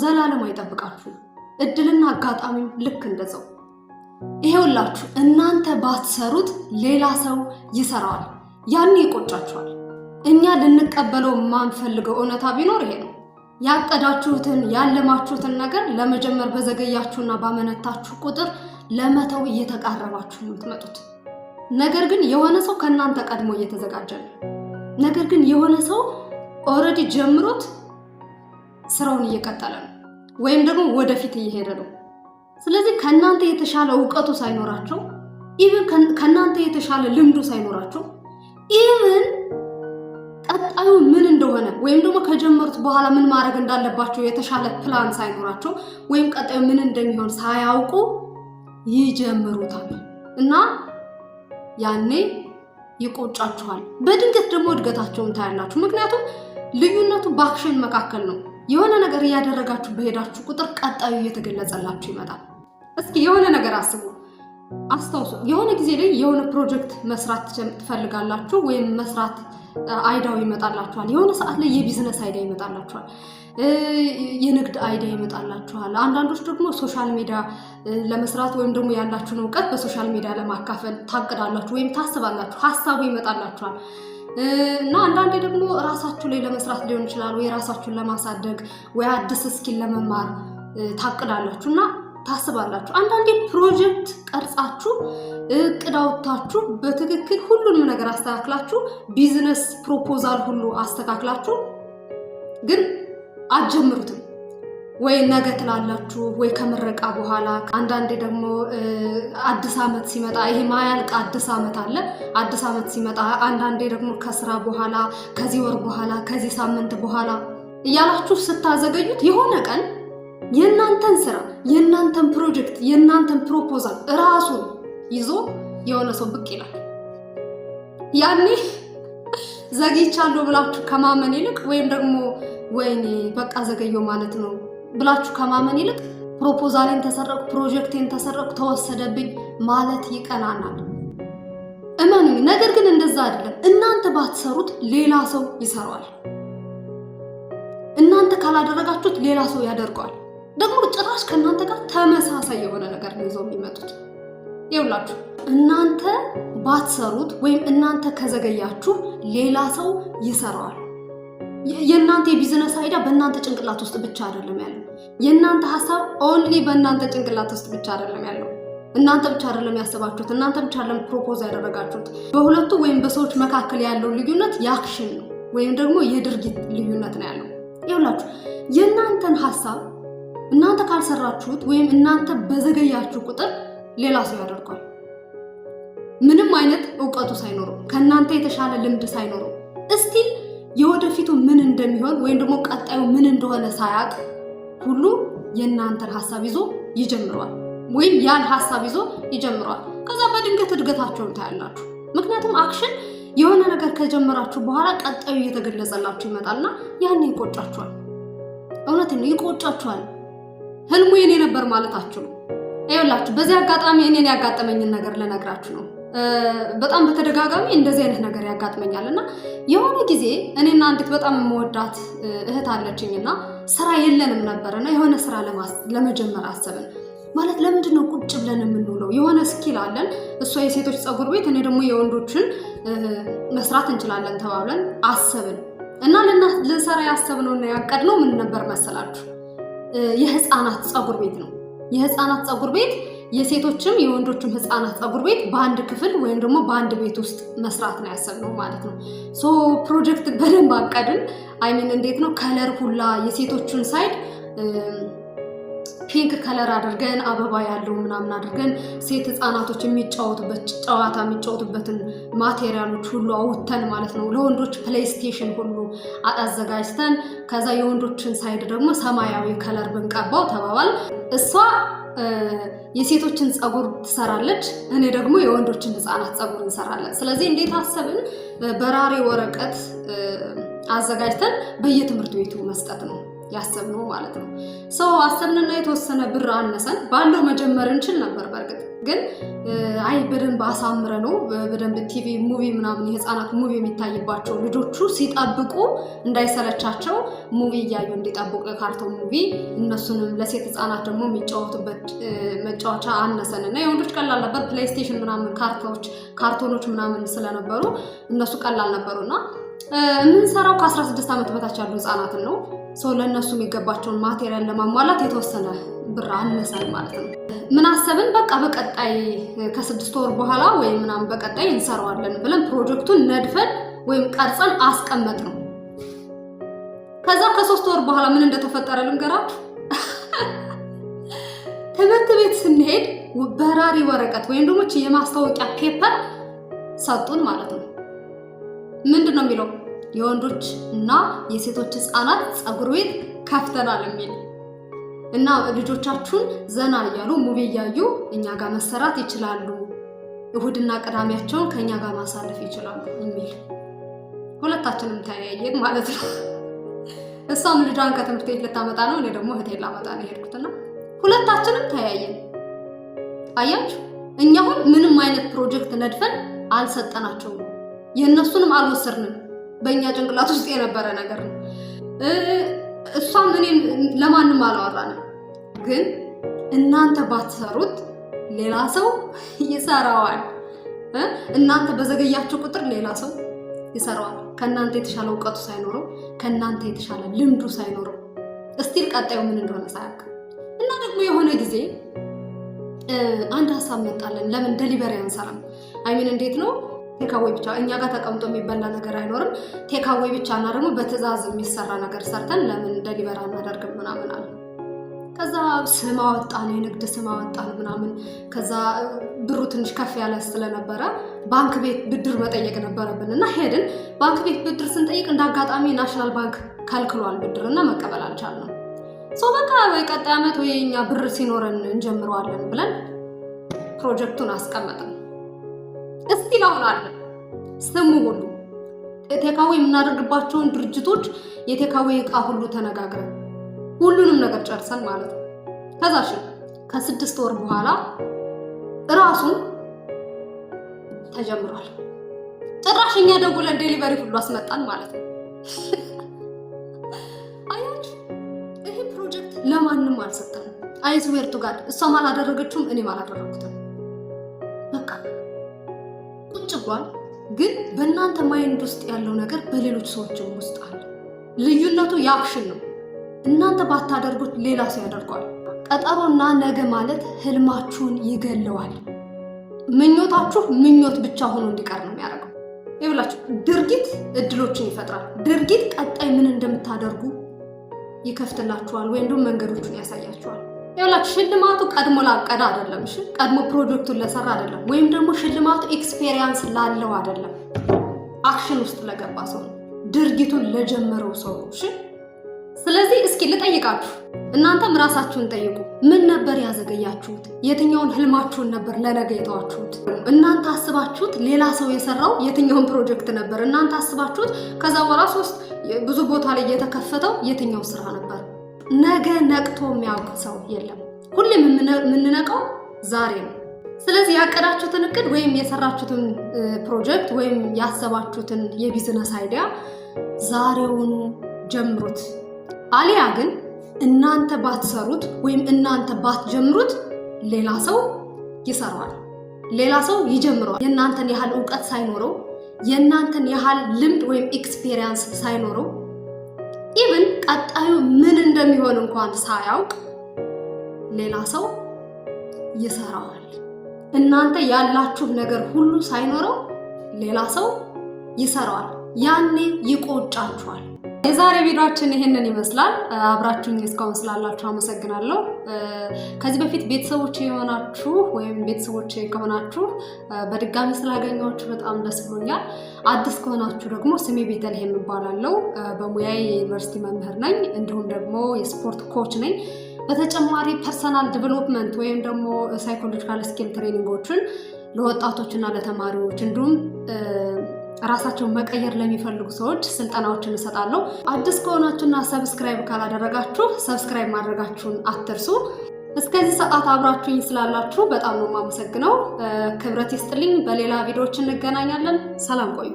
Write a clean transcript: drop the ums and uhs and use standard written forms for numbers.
ዘላለም አይጠብቃችሁም። እድልና አጋጣሚም ልክ እንደዛው። ይሄውላችሁ እናንተ ባትሰሩት ሌላ ሰው ይሰራዋል። ያኔ ይቆጫችኋል። እኛ ልንቀበለው የማንፈልገው እውነታ ቢኖር ይሄ ነው። ያቀዳችሁትን ያለማችሁትን ነገር ለመጀመር በዘገያችሁና ባመነታችሁ ቁጥር ለመተው እየተቃረባችሁ ነው የምትመጡት። ነገር ግን የሆነ ሰው ከእናንተ ቀድሞ እየተዘጋጀ ነው። ነገር ግን የሆነ ሰው already ጀምሮት ስራውን እየቀጠለ ነው፣ ወይም ደግሞ ወደፊት እየሄደ ነው። ስለዚህ ከእናንተ የተሻለ እውቀቱ ሳይኖራቸው፣ even ከእናንተ የተሻለ ልምዱ ሳይኖራቸው፣ even ቀጣዩ ምን እንደሆነ ወይም ደግሞ ከጀመሩት በኋላ ምን ማድረግ እንዳለባቸው የተሻለ ፕላን ሳይኖራቸው ወይም ቀጣዩ ምን እንደሚሆን ሳያውቁ ይጀምሩታል እና ያኔ ይቆጫችኋል። በድንገት ደግሞ እድገታቸውን ታያላችሁ። ምክንያቱም ልዩነቱ በ action መካከል ነው። የሆነ ነገር እያደረጋችሁ በሄዳችሁ ቁጥር ቀጣዩ እየተገለጸላችሁ ይመጣል። እስኪ የሆነ ነገር አስቡ፣ አስታውሱ። የሆነ ጊዜ ላይ የሆነ ፕሮጀክት መስራት ትፈልጋላችሁ ወይም መስራት idea ው ይመጣላችኋል። የሆነ ሰዓት ላይ የ business idea ይመጣላችኋል። የንግድ idea ይመጣላችኋል። አንዳንዶች ደግሞ social media ለመስራት ወይም ደግሞ ያላችሁን እውቀት በ social media ለማካፈል ታቅዳላችሁ ወይም ታስባላችሁ፣ ሀሳቡ ይመጣላችኋል። እና አንዳንዴ ደግሞ ራሳችሁ ላይ ለመስራት ሊሆን ይችላል፣ ወይ ራሳችሁን ለማሳደግ ወይ አዲስ skill ለመማር ታቅዳላችሁ እና ታስባላችሁ። አንዳንዴ ፕሮጀክት ቀርጻችሁ፣ እቅድ አውጥታችሁ፣ በትክክል ሁሉንም ነገር አስተካክላችሁ፣ business proposal ሁሉ አስተካክላችሁ ግን አትጀምሩትም። ወይ ነገ ትላላችሁ፣ ወይ ከምረቃ በኋላ፣ አንዳንዴ ደግሞ አዲስ ዓመት ሲመጣ፣ ይሄ ማያልቅ አዲስ ዓመት አለ። አዲስ ዓመት ሲመጣ፣ አንዳንዴ ደግሞ ከስራ በኋላ፣ ከዚህ ወር በኋላ፣ ከዚህ ሳምንት በኋላ እያላችሁ ስታዘገዩት የሆነ ቀን የእናንተን ስራ፣ የእናንተን ፕሮጀክት፣ የእናንተን proposal እራሱን ይዞ የሆነ ሰው ብቅ ይላል። ያኔ ዘግይቻለሁ ብላችሁ ከማመን ይልቅ ወይም ደግሞ ወይኔ በቃ ዘገየው ማለት ነው ብላችሁ ከማመን ይልቅ proposal ኤን ተሰረቅኩ፣ ፕሮጀክቴን ተሰረቅኩ፣ ተወሰደብኝ ማለት ይቀናናል። እመኑኝ። ነገር ግን እንደዛ አይደለም። እናንተ ባትሰሩት ሌላ ሰው ይሰራዋል። እናንተ ካላደረጋችሁት ሌላ ሰው ያደርገዋል። ደግሞ ጭራሽ ከእናንተ ጋር ተመሳሳይ የሆነ ነገር ነው ይዘው የሚመጡት። ይኸውላችሁ እናንተ ባትሰሩት ወይም እናንተ ከዘገያችሁ ሌላ ሰው ይሰራዋል። የእናንተ የ business idea በእናንተ ጭንቅላት ውስጥ ብቻ አይደለም ያለው። የእናንተ ሀሳብ only በእናንተ ጭንቅላት ውስጥ ብቻ አይደለም ያለው። እናንተ ብቻ አይደለም ያሰባችሁት፣ እናንተ ብቻ አይደለም propose ያደረጋችሁት። በሁለቱ ወይም በሰዎች መካከል ያለው ልዩነት የ action ነው ወይም ደግሞ የድርጊት ልዩነት ነው ያለው። ይኸውላችሁ የእናንተን ሀሳብ እናንተ ካልሰራችሁት ወይም እናንተ በዘገያችሁ ቁጥር ሌላ ሰው ያደርገዋል። ምንም አይነት እውቀቱ ሳይኖረው፣ ከእናንተ የተሻለ ልምድ ሳይኖረው፣ still የወደፊቱ ምን እንደሚሆን ወይም ደግሞ ቀጣዩ ምን እንደሆነ ሳያውቅ ሁሉ የእናንተን ሀሳብ ይዞ ይጀምረዋል ወይም ያን ሀሳብ ይዞ ይጀምረዋል። ከዛ በድንገት እድገታቸውን ታያላችሁ። ምክንያቱም action የሆነ ነገር ከጀመራችሁ በኋላ ቀጣዩ እየተገለጸላችሁ ይመጣልና ያኔ ይቆጫችኋል። እውነት ነው፣ ይቆጫችኋል። ህልሙ የኔ ነበር ማለታችሁ ነው። ይኸውላችሁ በዚህ አጋጣሚ እኔን ያጋጠመኝን ነገር ልነግራችሁ ነው። በጣም በተደጋጋሚ እንደዚህ አይነት ነገር ያጋጥመኛል እና የሆነ ጊዜ እኔና አንዲት በጣም የምወዳት እህት አለችኝ እና ስራ የለንም ነበር እና የሆነ ስራ ለመጀመር አሰብን። ማለት ለምንድን ነው ቁጭ ብለን የምንውለው? የሆነ skill አለን። እሷ የሴቶች ፀጉር ቤት፣ እኔ ደግሞ የወንዶችን መስራት እንችላለን ተባብለን አሰብን እና ልንሰራ ያሰብነውና ያቀድነው ምን ነበር መሰላችሁ? የህፃናት ፀጉር ቤት ነው። የህፃናት ፀጉር ቤት፣ የሴቶችም የወንዶችም ህፃናት ፀጉር ቤት በአንድ ክፍል ወይም ደግሞ በአንድ ቤት ውስጥ መስራት ነው ያሰብነው ማለት ነው። So ፕሮጀክት በደንብ አቀድን። I mean እንዴት ነው color ሁላ የሴቶቹን side pink color አድርገን፣ አበባ ያለው ምናምን አድርገን፣ ሴት ህፃናቶች የሚጫወቱበት ጨዋታ የሚጫወቱበትን material ኦች ሁሉ አውጥተን ማለት ነው። ለወንዶች PlayStation ሁሉ አዘጋጅተን ከዛ የወንዶችን side ደግሞ ሰማያዊ color ብንቀባው ተባባል። እሷ የሴቶችን ፀጉር ትሰራለች፣ እኔ ደግሞ የወንዶችን ህፃናት ፀጉር እንሰራለን። ስለዚህ እንዴት አሰብን? በራሪ ወረቀት አዘጋጅተን በየትምህርት ቤቱ መስጠት ነው። ያሰብነው ማለት ነው። So አሰብንና የተወሰነ ብር አነሰን። ባለው መጀመር እንችል ነበር። በእርግጥ ግን አይ በደንብ አሳምረ ነው በደንብ TV movie ምናምን የህፃናት movie የሚታይባቸው ልጆቹ ሲጠብቁ እንዳይሰለቻቸው movie እያዩ እንዲጠብቁ የካርቶን movie፣ እነሱንም ለሴት ህፃናት ደግሞ የሚጫወቱበት መጫወቻ አነሰን እና የወንዶች ቀላል ነበር። PlayStation ምናምን ካርታዎች ካርቶኖች ምናምን ስለነበሩ እነሱ ቀላል ነበሩ። እና የምንሰራው ከ16 ዓመት በታች ያሉ ህፃናትን ነው። So ለእነሱ የሚገባቸውን material ለማሟላት የተወሰነ ብር አነሰን ማለት ነው። ምን አሰብን? በቃ በቀጣይ ከ6 ወር በኋላ ወይም ምናምን በቀጣይ እንሰራዋለን ብለን ፕሮጀክቱን ነድፈን ወይም ቀርጸን አስቀመጥነው። ከዛ ከ3 ወር በኋላ ምን እንደተፈጠረ ልንገራችሁ። ትምህርት ቤት ስንሄድ በራሪ ወረቀት ወይም ደግሞ የማስታወቂያ paper ሰጡን ማለት ነው። ምንድን ነው የሚለው? የወንዶች እና የሴቶች ህፃናት ፀጉር ቤት ከፍተናል የሚል እና ልጆቻችሁን ዘና እያሉ movie እያዩ እኛ ጋር መሰራት ይችላሉ፣ እሁድና ቅዳሜያቸውን ከእኛ ጋር ማሳለፍ ይችላሉ የሚል። ሁለታችንም ተያየን ማለት ነው። እሷም ልጇን ከትምህርት ቤት ልታመጣ ነው፣ እኔ ደግሞ እህቴን ላመጣ ነው የሄድኩትና ሁለታችንም ተያየን። አያችሁ፣ እኛ አሁን ምንም አይነት ፕሮጀክት ነድፈን አልሰጠናቸውም፣ የእነሱንም አልወሰድንም። በእኛ ጭንቅላት ውስጥ የነበረ ነገር ነው። እሷም እኔም ለማንም አላወራንም። ግን እናንተ ባትሰሩት ሌላ ሰው ይሰራዋል። እናንተ በዘገያችሁ ቁጥር ሌላ ሰው ይሰራዋል። ከእናንተ የተሻለ እውቀቱ ሳይኖረው፣ ከእናንተ የተሻለ ልምዱ ሳይኖረው፣ still ቀጣዩ ምን እንደሆነ ሳያውቅ። እና ደግሞ የሆነ ጊዜ አንድ ሀሳብ መጣለን። ለምን delivery አንሰራም? I mean እንዴት ነው፣ takeaway ብቻ፣ እኛ ጋር ተቀምጦ የሚበላ ነገር አይኖርም። Takeaway ብቻ እና ደግሞ በትዕዛዝ የሚሰራ ነገር ሰርተን ለምን delivery አናደርግም ምናምን አለ። ከዛ ስም አወጣን፣ የንግድ ስም አወጣን ምናምን። ከዛ ብሩ ትንሽ ከፍ ያለ ስለነበረ ባንክ ቤት ብድር መጠየቅ ነበረብን እና ሄድን። ባንክ ቤት ብድር ስንጠይቅ እንደ አጋጣሚ National Bank ከልክሏል ብድር እና መቀበል አልቻልንም። So በቃ ወይ ቀጣይ ዓመት ወይ እኛ ብር ሲኖረን እንጀምረዋለን ብለን ፕሮጀክቱን አስቀመጥን። Still አሁን አለ ስሙ ሁሉ፣ takeaway የምናደርግባቸውን ድርጅቶች የ takeaway እቃ ሁሉ ተነጋግረን ሁሉንም ነገር ጨርሰን ማለት ነው። ከዛ እሺ ከ6 ወር በኋላ እራሱን ተጀምሯል። ጭራሽ እኛ ደውለን delivery ሁሉ አስመጣን ማለት ነው። አያችሁ፣ ይሄ ፕሮጀክት ለማንም አልሰጠንም። I swear to God እሷም አላደረገችውም፣ እኔም አላደረግኩትም። በቃ ቁጭ ብሏል። ግን በእናንተ mind ውስጥ ያለው ነገር በሌሎች ሰዎችም ውስጥ አለ። ልዩነቱ የ action ነው። እናንተ ባታደርጉት ሌላ ሰው ያደርገዋል። ቀጠሮና ነገ ማለት ህልማችሁን ይገለዋል። ምኞታችሁ ምኞት ብቻ ሆኖ እንዲቀር ነው የሚያደርገው። ይብላችሁ፣ ድርጊት እድሎችን ይፈጥራል። ድርጊት ቀጣይ ምን እንደምታደርጉ ይከፍትላችኋል ወይም ደግሞ መንገዶቹን ያሳያችኋል። ይኸውላችሁ፣ ሽልማቱ ቀድሞ ላቀደ አይደለም። እሺ፣ ቀድሞ ፕሮጀክቱን ለሰራ አይደለም፣ ወይም ደግሞ ሽልማቱ experience ላለው አይደለም። Action ውስጥ ለገባ ሰው ነው፣ ድርጊቱን ለጀመረው ሰው ነው። እሺ፣ ስለዚህ እስኪ ልጠይቃችሁ፣ እናንተም ራሳችሁን ጠይቁ። ምን ነበር ያዘገያችሁት? የትኛውን ህልማችሁን ነበር ለነገ የተዋችሁት? እናንተ አስባችሁት ሌላ ሰው የሰራው የትኛውን ፕሮጀክት ነበር? እናንተ አስባችሁት ከዛ በኋላ ሶስት ብዙ ቦታ ላይ የተከፈተው የትኛው ስራ ነበር? ነገ ነቅቶ የሚያውቅ ሰው የለም። ሁሌም የምንነቃው ዛሬ ነው። ስለዚህ ያቀዳችሁትን እቅድ ወይም የሰራችሁትን ፕሮጀክት ወይም ያሰባችሁትን የ business idea ዛሬውኑ ጀምሩት። አሊያ ግን እናንተ ባትሰሩት ወይም እናንተ ባትጀምሩት ሌላ ሰው ይሰራዋል። ሌላ ሰው ይጀምረዋል። የእናንተን ያህል እውቀት ሳይኖረው፣ የእናንተን ያህል ልምድ ወይም experience ሳይኖረው፣ even ቀጣዩ ምን እንደሚሆን እንኳን ሳያውቅ ሌላ ሰው ይሰራዋል። እናንተ ያላችሁ ነገር ሁሉ ሳይኖረው ሌላ ሰው ይሰራዋል። ያኔ ይቆጫችኋል። የዛሬ ቪዲዮአችን ይሄንን ይመስላል። አብራችሁኝ እስካሁን ስላላችሁ አመሰግናለሁ። ከዚህ በፊት ቤተሰቦች የሆናችሁ ወይም ቤተሰቦች ከሆናችሁ በድጋሚ ስላገኘኋችሁ በጣም ደስ ብሎኛል። አዲስ ከሆናችሁ ደግሞ ስሜ ቤተልሔም እባላለሁ። በሙያዬ የዩኒቨርሲቲ መምህር ነኝ፣ እንዲሁም ደግሞ የስፖርት coach ነኝ። በተጨማሪ personal development ወይም ደግሞ psychological skill training ኦችን ለወጣቶች እና ለተማሪዎች እንዲሁም ራሳቸውን መቀየር ለሚፈልጉ ሰዎች ስልጠናዎችን እሰጣለሁ። አዲስ ከሆናችሁና subscribe ካላደረጋችሁ subscribe ማድረጋችሁን አትርሱ። እስከዚህ ሰዓት አብራችሁኝ ስላላችሁ በጣም ነው የማመሰግነው። ክብረት ይስጥልኝ። በሌላ ቪዲዮዎች እንገናኛለን። ሰላም ቆዩ።